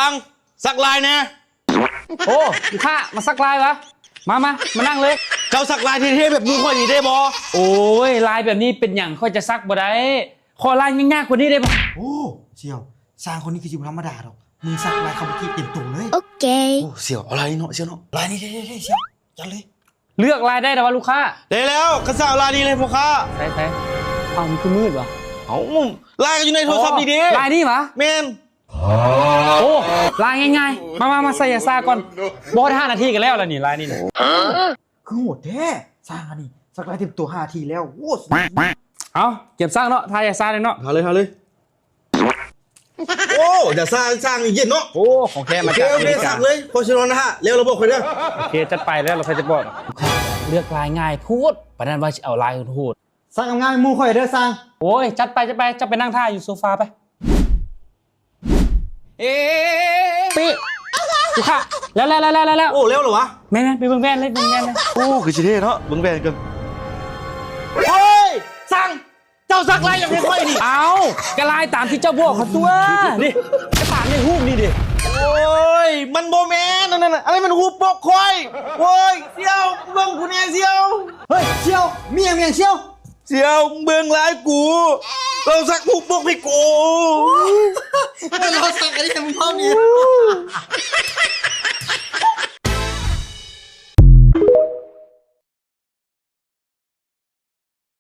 ງ ສັກລາຍແດ່. ໂອ້ ລູກຄ້າ ມາສັກລາຍຫວາ? ມາ ມາ ມານັ່ງເລີຍ. ເຈົ້າສັກລາຍເທ່ໆ ແບບໝູ່ຂ້ອຍນີ້ໄດ້ບໍ່? ໂອ້ຍ ລາຍແບບນີ້ເປັນຫຍັງ ຂ້ອຍຈະສັກບໍ່ໄດ້. ຂໍລາຍຍາກໆກວ່ານີ້ໄດ້ບໍ່? ໂອ້ ສ່ຽວ ຊ່າງຄົນນີ້ຄືຊິບໍ່ທຳມະດາດອກ. ມຶງສັກລາຍຄາບຸກິເຕັມໂຕເລີຍ. ໂອເຄ. ໂອ້ ສ່ຽວ ເອົາລາຍນີ້ເນາະ ສ່ຽວເນາະ. ລາຍນີ້ເທ່ໆ ສ່ຽວ ຈັດເລີຍ. ເລືອກລາຍໄດ້ແລ້ວຫວາລູກຄ້າ? ໄດ້ແລ້ວ ຂ້າສັ່ງເອົາລາຍນີ້ເລີຍພໍ່ຄ້າ. ໃສໆ ເອົ້າ ມັນຄືມືດຫວາ? ເອົ້າ ລາຍກໍຢູ່ໃນໂທລະສັບນີ້ເດ້. ລາຍນີ້ຫວາ? ແມ່ນ. ໂອ້ ລາຍງ່າຍໆ ມາໆ ມາໃສ່ຢາຊາກ່ອນ. ບໍ່ຮອດຫ້ານາທີກໍແລ້ວລະນີ້ ລາຍນີ້ນະ. ຄືໂຫດແທ້ ຊ່າງອັນນີ້ ສັກລາຍເຕັມໂຕຫ້ານາທີແລ້ວ. ໂອ້ ເອົາ ກຽມຊ່າງເນາະ ທາຢາຊາເລີຍເນາະ. ທາເລີຍ ທາເລີຍ. ໂອ້ ຢາຊາຊ່າງນີ້ເຢັນເນາະ. ໂອ້ ຂອງແທ້ມາຈາກອາເມລິກາ. ໂອເຄ ໂອເຄ ສັກເລີຍ ພໍຊິນອນນະຮະ ແລ້ວລະບອກຂ້ອຍເດີ. ໂອເຄ ຈັດໄປ ແລ້ວລະຂ້ອຍຈະບອກ. ເລືອກລາຍງ່າຍໂພດ ປານນັ້ນວ່າຊິເອົາລາຍໂຫດ. ສັກງ່າຍໆໝູ່ຂ້ອຍເດີຊ່າງ. ໂອ້ຍ ຈັດໄປ ຈັດໄປ ເຈົ້າໄປນັ່ງຖ້າຢູ່ໂຊຟາໄປ. ເອ ປິ ລູກຄ້າ ແລ້ວ ແລ້ວ ແລ້ວ ແລ້ວ ແລ້ວ. ໂອ້ ແລ້ວເຫຼືອຫວາ? ແມ່ນໆ ໄປເບິ່ງແວ່ນເລີຍ ເບິ່ງແວ່ນເລີຍ. ໂອ້ ຄືຊິເທ່ເນາະ ເບິ່ງແວ່ນກ່ອນ. ໂອ້ຍ ຊ່າງ ເຈົ້າສັກລາຍຫຍັງໃຫ້ຂ້ອຍນີ້? ເອົ້າ ກະລາຍຕາມທີ່ເຈົ້າບອກຂ້ອຍຕົວະ ນີ້ ກະຕາມໃນຮູບນີ້ເດ້. ໂອ້ຍ ມັນບໍ່ແມ່ນອັນນັ້ນນະ ອັນນັ້ນມັນຮູບປົກຂ້ອຍ. ໂອ້ຍ ສ່ຽວ ເບິ່ງກູແດ່ສ່ຽວ. ເຮີ້ຍ ສ່ຽວ ມີຫຍັງ ມີຫຍັງສ່ຽວ? ສ່ຽວ ເບິ່ງລາຍກູ ລາວສັກຮູບປົກໃຫ້ກູ. ເອີ ລາວສັກອັນນີ້ໃຫ້ມຶງພ້ອມນີ້.